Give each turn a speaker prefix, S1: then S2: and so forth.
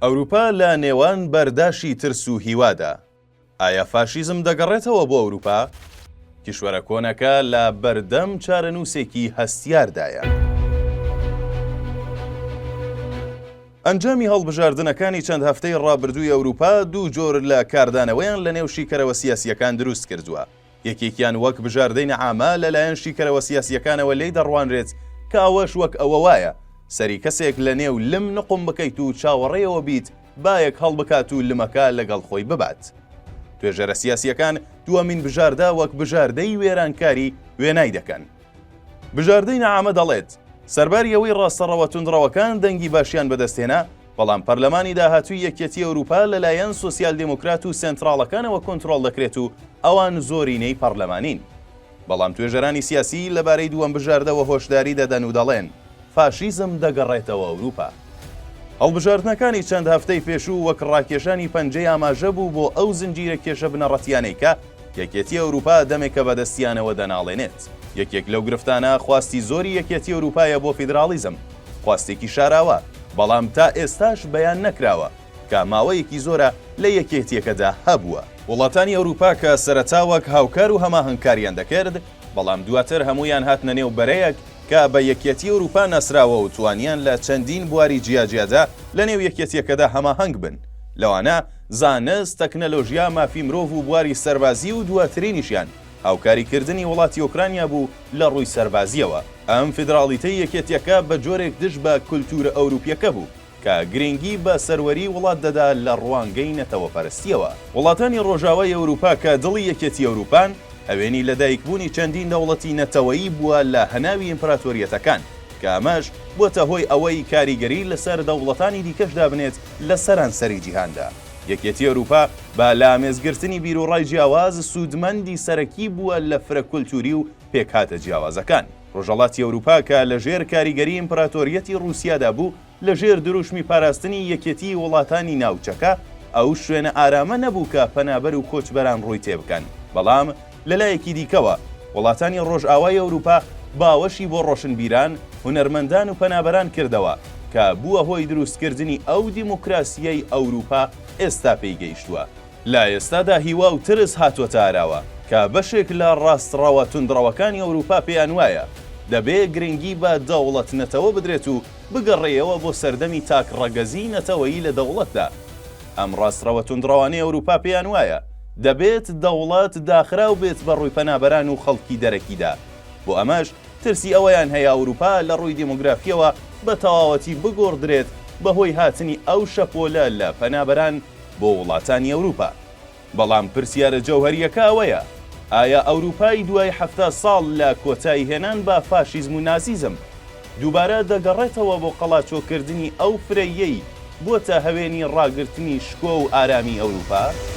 S1: ئەوروپا لە نێوان بەرداشی ترس و هیوادا. ئایا فاشیزم دەگەڕێتەوە بۆ ئەوروپا؟ کیشوەرە کۆنەکە لە بەردەم چارەنووسێکی هەستیاردایە. ئەنجامی هەڵبژاردنەکانی چەند هەفتەی ڕابردووی ئەوروپا دوو جۆر لە کاردانەوەیان لەنێو شیکەرەوە سیاسییەکان دروست کردووە. یەکێکیان وەک بژاردەی نەعامە لەلایەن شیکەرەوە سیاسییەکانەوە لێی دەڕوانرێت کە ئەوەش وەک ئەوە وایە سەری کەسێک لەنێو لم نوقم بکەیت و چاوەڕێیەوە بیت بایەک هەڵبکات و لمەکە لەگەڵ خۆی ببات. توێژەرە سیاسییەکان دووەمین بژاردە وەک بژاردەی وێرانکاری وێنای دەکەن. بژاردەی نەعامە دەڵێت، سەرباری ئەوەی ڕاستەڕەوە توندڕەوەکان دەنگی باشیان بەدەستهێنا، بەڵام پەرلەمانی داهاتووی یەکیەتی ئەوروپا لەلایەن سۆسیال دێموکرات و سێنتراڵەکانەوە کۆنترۆڵ دەکرێت و ئەوان زۆرینەی پەڕلەمانین. بەڵام توێژەرانی سیاسی لەبارەی دووەم بژاردەوە هۆشداری دەدەن و دەڵێن، فاشیزم دەگەڕێتەوە ئەوروپا. هەڵبژاردنەکانی چەند هەفتەی پێشوو وەک ڕاکێشانی پەنجەی ئاماژە بوو بۆ ئەو زنجیرە کێشە بنەڕەتییانەی کە یەکێتی ئەوروپا دەمێکە بەدەستیانەوە دەناڵێنێت. یەکێک لەو گرفتانە خواستی زۆری یەکێتی ئەوروپایە بۆ فیدراڵیزم، خواستێکی شاراوە، بەڵام تا ئێستاش بەیان نەکراوە، کە ماوەیەکی زۆرە لە یەکێتییەکەدا هەبووە. وڵاتانی ئەوروپا کە سەرەتا وەک هاوکار و هەماهەنگ کاریان دەکرد، بەڵام دواتر هەموویان هاتنە نێو بەرەیەک کە بە یەکیەتی ئەوروپا ناسراوە و توانیان لە چەندین بواری جیاجیادا لە نێو یەکیەتییەکەدا هەماهەنگ بن، لەوانە زانست، تەکنەلۆژیا، مافی مرۆڤ و بواری سەربازی و دواترینیشیان هاوکاریکردنی وڵاتی ئۆکرانیا بوو لە ڕووی سەربازییەوە. ئەم فیدراڵیتەی یەکێتییەکە بە جۆرێک دژ بە کولتوورە ئەوروپییەکە بوو کە گرنگی بە سەروەری وڵات دەدا لە ڕوانگەی نەتەوەپەرستییەوە. وڵاتانی ڕۆژاوای ئەوروپا کە دڵی یەکێتی ئەوروپان، هەوێنی لەدایکبوونی چەندین دەوڵەتی نەتەوەیی بووە لە هەناوی ئیمپراتۆریەتەکان، کە ئەمەش بووەتە هۆی ئەوەی کاریگەری لەسەر دەوڵەتانی دیکەش دابنێت لە سەرانسەری جیهاندا. یەکێتی ئەوروپا بە لەئامێزگرتنی بیروڕای جیاواز سوودمەندی سەرەکی بووە لە فرە کولتووری و پێکهاتە جیاوازەکان. ڕۆژهەڵاتی ئەوروپا کە لەژێر کاریگەری ئیمپراتۆریەتی ڕووسیادا بوو، لەژێر دروشمی پاراستنی یەکێتیی وڵاتانی ناوچەکە، ئەو شوێنە ئارامە نەبوو کە پەنابەر و کۆچبەران ڕووی تێبکەن. بەڵام لەلایەکی دیکەوە، وڵاتانی ڕۆژئاوای ئەوروپا باوەشی بۆ ڕۆشنبیران، هونەرمەندان و پەنابەران کردەوە، کە بووە هۆی دروستکردنی ئەو دیموکراسییەی ئەوروپا ئێستا پێی گەیشتووە. لە ئێستادا هیوا و ترس هاتۆتە ئاراوە کە بەشێک لە ڕاستڕەوە توندڕەوەکانی ئەوروپا پێیان وایە دەبێ گرنگی بە دەوڵەت-نەتەوە بدرێت و بگەڕێیەوە بۆ سەردەمی تاکڕەگەزیی نەتەوەیی لە دەوڵەتدا. ئەم ڕاستڕەوە توندڕەوانەی ئەوروپا پێیان وایە دەبێت دەوڵەت داخراو بێت بە ڕووی پەنابەران و خەڵکی دەرەکیدا. بۆ ئەمەش ترسی ئەوەیان هەیە ئەوروپا لە ڕووی دیمۆگرافییەوە بە تەواوەتی بگۆڕدرێت بەهۆی هاتنی ئەو شەپۆلە لە پەنابەران بۆ وڵاتانی ئەوروپا. بەڵام پرسیارە جەوهەرییەکە ئەوەیە، ئایا ئەوروپای دوای 70 ساڵ لە کۆتاییهێنان بە فاشیزم و نازیزم، دووبارە دەگەڕێتەوە بۆ قەڵاچۆکردنی ئەو فرەییەی بۆتە هەوێنی ڕاگرتنی شکۆ و ئارامی ئەوروپا؟